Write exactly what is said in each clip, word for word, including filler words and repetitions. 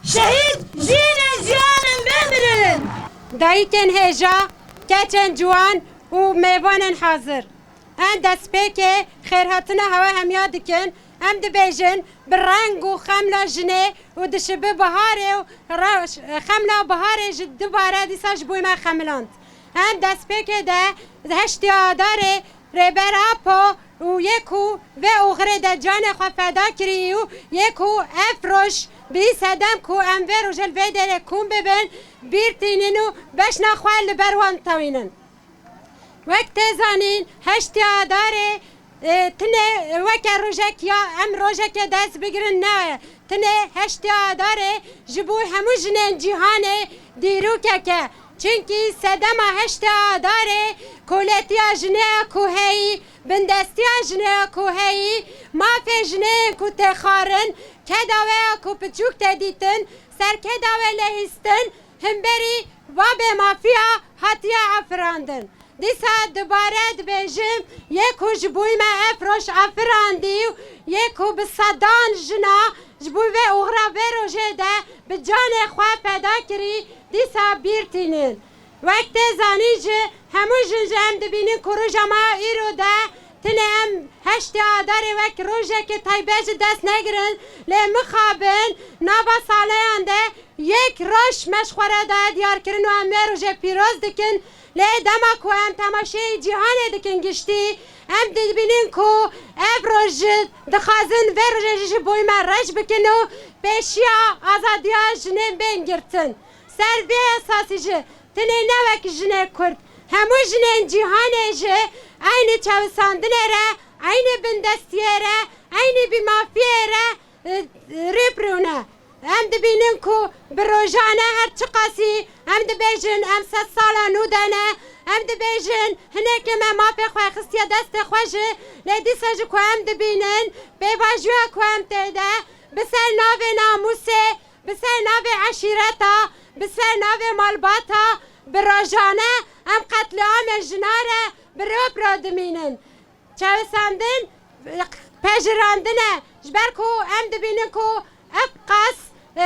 Şehîd jî ne jiyan in bimrin. Dayikên hêja, keçên ciwan û mêvanên hazir. Em destpêkê xêrhatina hewe hemiya dikin. Em dibêjin, bi reng û xemla jinê û dişibi biharê û re-, xemla biharê ji dubare dîsa ji bo me xemiland. Em destpêkê de heştê Adarê Rêber Apo û yê ku vê oxirê de canê xwe feda kirî û yê ku ev roj bî sedem ku em vê rojê li vê derê kom bibin, bîr tînin û beşna xwe li ber wan tewînin. Wek tê zanîn, heştê Adarê, e, tine weke rojek ya em rojekê dest bigirin ne. Tinê heştê Adarê ji bo hemû jinên cîhanê dîrokek e. Çimkî sedema heştê Adarê koletiya jinê ye ku heyî, bindestiya jinê ye ku heyî, mafê jinê yên ku tê xwarin, keda wê ye ku piçûk tê dîtin, serkeda wê lê hîstin, himberî va bêmafiya hatiye afirandin. Dîsa dubare dibêjim, yê ku ji bo me ev roj afirandî û yê ku bi sedan jina ji bo vê oxira vê rojê de bi canê xwe feda kirî, dîsa bîr tînin. Wek tê zanîn jî hemû jin jî em dibînin ku roja me îro de tine em heştê Adarê wek rojekê taybet ji dest negirin, lê mixabin nava saleyan de yek roj me ji xwe re daye diyarkirin û em vê rojê pîroz dikin. Lê dema ku em temaşeyî cîhanê dikin giştî, em dibînin ku ev roj jî dixwazin vê rojê jî ji bo me reş bikin û pêşiya azadiya jinên bên girtin. Ser vê esasî jî tinê ne wek jinê Kurd, hemû jinên cîhanê jî eynî çewisandinê re, eynî bindestiyê re, eynî bîmafiyê re, e, rê bi rû ne. Em dibînin ku bi rojane her çiqasî em dibêjin em sed sala nû de ne, em dibêjin hinekê me mafê xwe xistiye destê xwe jî, lê dîsa jî ku em dibînin pêvajoya ku em tê de bi ser navê namûsê, bi ser navê eşîreta, bi ser navê malbata, bi rojane em qetlîamên jina re bi rê bi rê dimînin. Çewisandin, pejirandin e. Ji ber ku em dibînin ku ev qas, e,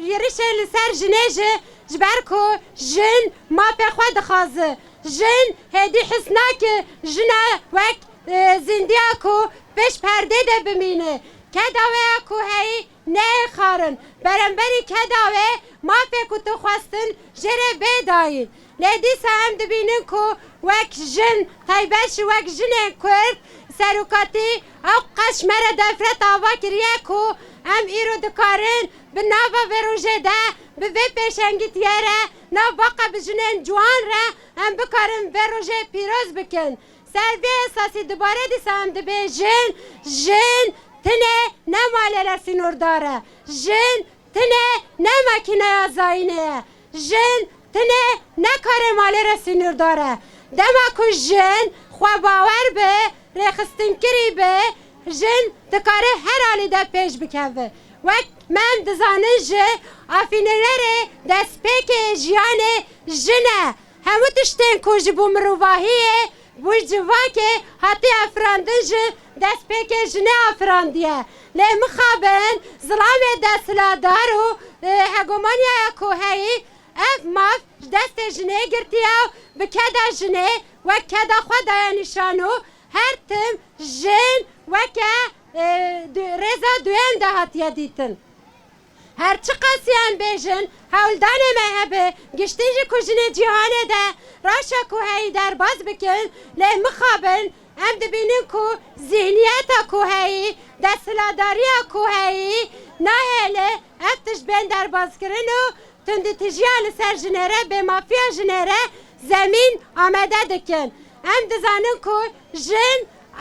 yirişê li ser jinê jî, ji ber ku jin mafê xwe dixwaze. Jin hêdî his nake jina wek, e, zîndiya ku pêş perdê de bimîne. Keda wê ya ku heyî neyê xwarin. Beramberî keda wê mafê ku tu xwestin jê re bê dayîn. Lê dîsa em dibînin ku wek jin, taybet jî wek jinên Kurd, serokatî ew qas ji me re defret ava kiriye ku em îro dikarin bi nava vê rojê de, bi vê pêşengîtiye re, nav baqa bi jinên ciwan re em bikarin vê rojê pîroz bikin. Ser vê esasî dubare dîsa em dibêjin, jin tine ne malê re sînordar e. Jin tine ne makîneya zayînê ye. Jin tine ne karê malê re sînordar e. Dema ku jin xwe bawer be, rêxistinkirî be, jin dikare her alî de pêş bikeve. Wek me em dizanin jî afînênerê destpêkê jiyanê jin e. Hemû tiştên ku ji bo mirovahiyê, bo civakê hatiye afirandin ji destpêkê jinê afirandiye. Lê mixabin zilamê desthilatdar û, e, hegemonyaya ku heyî ev maf ji destê jinê girtiye û bi keda jinê wek keda xwe daye nîşan û her tim jin weke, e, du-, rêza duyem de hatiye dîtin. Her çiqasî em bêjin, hewldanê me hebe, giştî jî ku jinê cîhanê de rewşa ku heyî derbas bikin, lê mixabin em dibînin ku zîhniyeta ku heyî, desthilatdariya ku heyî nahêle ev tişt bên derbaskirin û tundîtijiya li ser jinê re, bêmafiya jinê re zemîn amade dikin. Em dizanin ku jin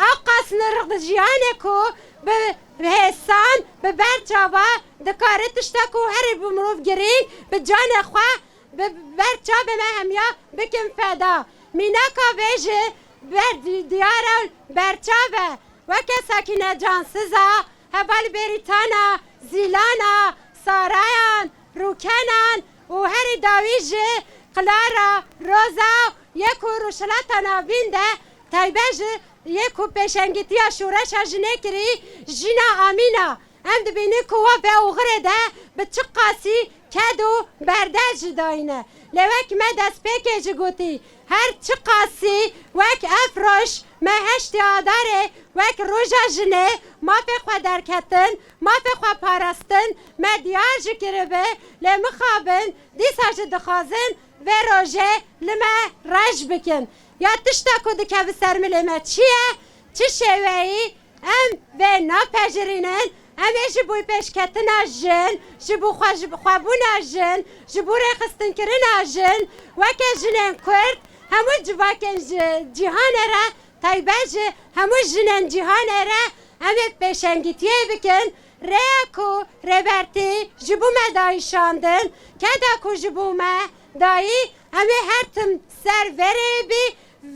ew qas nirx di jiyanê ku bi hêsan, bi berçava dikare tişta ku herî bi mirov girîng, bi canê xwe, bi berçavê me hemiya bikin feda. Mînaka vê jî ber-, diyar e û berçav e. Weke Sakîne Cansiza, heval Bêrîtana, Zîlana, Sarayan, Rûkenan û herî dawî jî Clara, Roza yê ku Rojhilata Navîn de taybet ji yê ku pêşengîtiya şoreşa jinê kirî, Jîna Amîna. Em dibînin ku wa vê oxirê de bi çiqasî ked û berde jî dayîne. Lê wek me destpêkê jî gotî, her çiqasî wek ev roj me heştê Adarê wek roja jinê mafê xwe derketin, mafê xwe parastin, me diyar jî kiribe, lê mixabin dîsa jî dixwazin vê rojê li me rej bikin. Ya tişta ku dikeve ser milê me çi ye? Çi şêweyî em vê napejirînin? Em ê ji bo pêşketina jin, ji bo xwe, ji xwebûna jin, ji bo rêxistinkirina jin, weke jinên Kurd, hemû civakên ji cîhanê re, taybet ji hemû jinên cîhanê re em ê pêşengîtiyê bikin. Rêya ku Rêbertî ji bo me dayî şandin, keda ku ji bo me dayî, em ê her tim ser vê rêyê bî,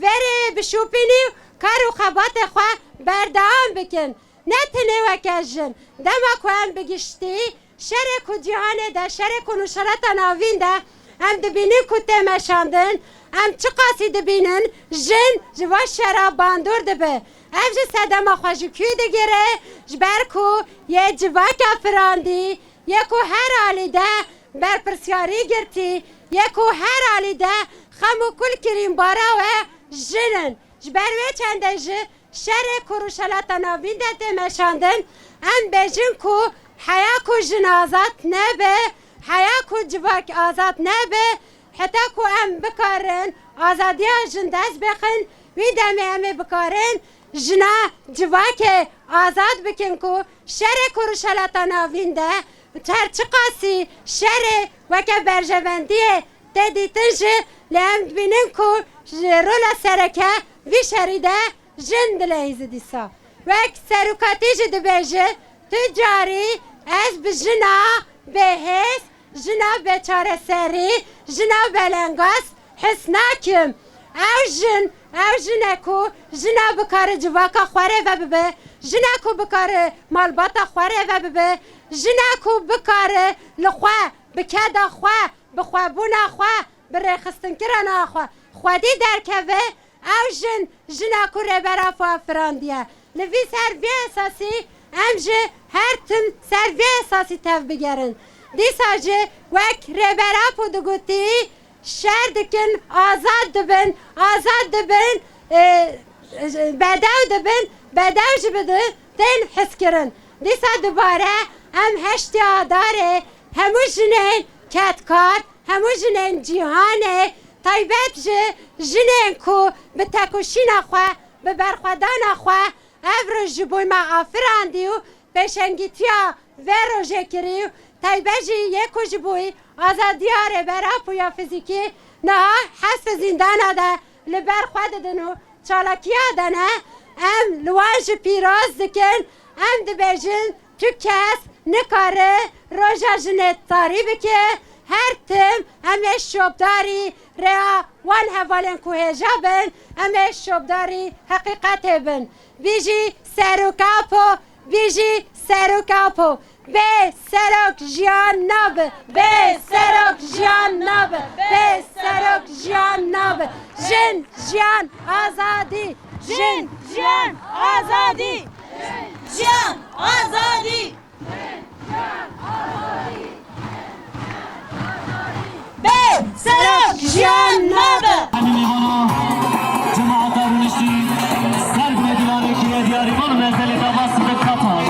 vê rêyê bişopînî û kar û xebatê xwe berdewam bikin. Ne tenê weke jin, dema ku em bi giştî şerê ku cîhanê de, şerê ku nûşereta navîn de em dibînin ku tê meşandin, em çiqasî dibînin jin ji van şera bandor dibe. Ev jî sedema xwe ji kû digire, ji ber ku yê civaka firandî, yê ku her alî de berpirsiyarî girtî, yê ku her alî de xem û kul kirîn bara we jin in. Ji ber wê çendê jî şerê ku Rojhilata Navîn de tê meşandin, em bêjin ku heya ku jin azad nebe, heya ku civak azad nebe, heta ku em bikarin azadiya jin dest bixin, wî demê em ê bikarin jina civakê azad bikin ku şerê ku Rojhilata Navîn de her çiqasî şerê weke berjevendiyê tê dîtin jî, lê em dibînin ku ji rola sereke vî şerî de jin dileyîze dîsa. Wek serokatî jî dibêje, tu carî ez bi jina bêhêz, jina bêçareserî, jina belengaz his nakim. Ew jin, ew jin e ku jina bikare civaka xwe rê ve bibe, jina ku bikare malbata xwe rê ve bibe, jina ku bikare li xwe, bi keda xwe, bi xwebûna xwe, bi rêxistinkirina xwe xwedî derkeve, ew jin, jina ku Rêber Apo firandiye. Li vî ser vê esasî em ji her tim ser vê esasî tev bigerin. Dîsa jî wek Rêber Apo digotî, şer dikin, azad dibin, azad dibin, e, bedew dibin, bedew jî bi di tên hizkirin. Dîsa dubare em heştê Adarê hemû jinên kedkar, hemû jinên cîhanê, taybet ji jinên ku bi tekoşîna xwe, bi berxwedana xwe ev roj ji bo me afirandî û pêşengîtiya vê rojê kirî û taybet jî yê ku ji bo azadiya Rêber Apo ya fizîkî niha hespe zîndana de li ber xwe didin û çalakiya de ne, em li wan jî pîroz dikin, em dibêjin tu kes nikare roja jinê tarî bike, her tim em ê şopdarî rêya wan hevalên ku hêja bin, em ê şopdarî heqîqetê bin. Bijî Serok Apo, bijî Serok Apo. Bê serok jiyan nabe. Bê serok jiyan nabe. Bê serok jiyan nabe. Jin, jiyan, azadî. Jin, jiyan, azadî. Jiyan, azadî. Bê serok jiyan nabe. Hemî mêvana cemaeta rûniştî ser binê dîlanê kiriye diyarî mal û mezelê dava Sidek Katar.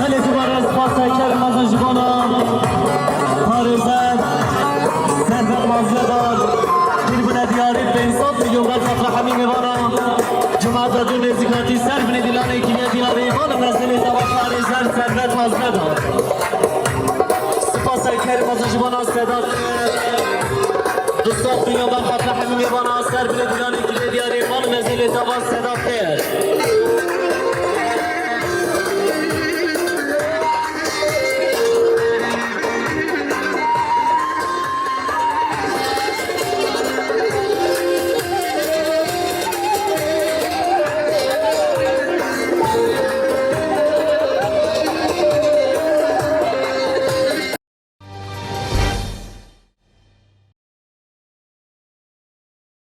Belê tu bares xwesta ker mezin ji bona parêzer Servet Mazledar. Kir bûne diyarî pênc sed milyon ber fatra hemî mêvana. Cemaeta dû nêzîkatî ser binê dîlanê kiriye diyarî mal û mezelê dava parêzer Servet Mazledar. Spasa ker mezin ji bona Sedat. Du sed milyon ber fatra hemî mêvana ser binê dîlanê kiriye diyarî mal û mezelê dava Sedat Xêr.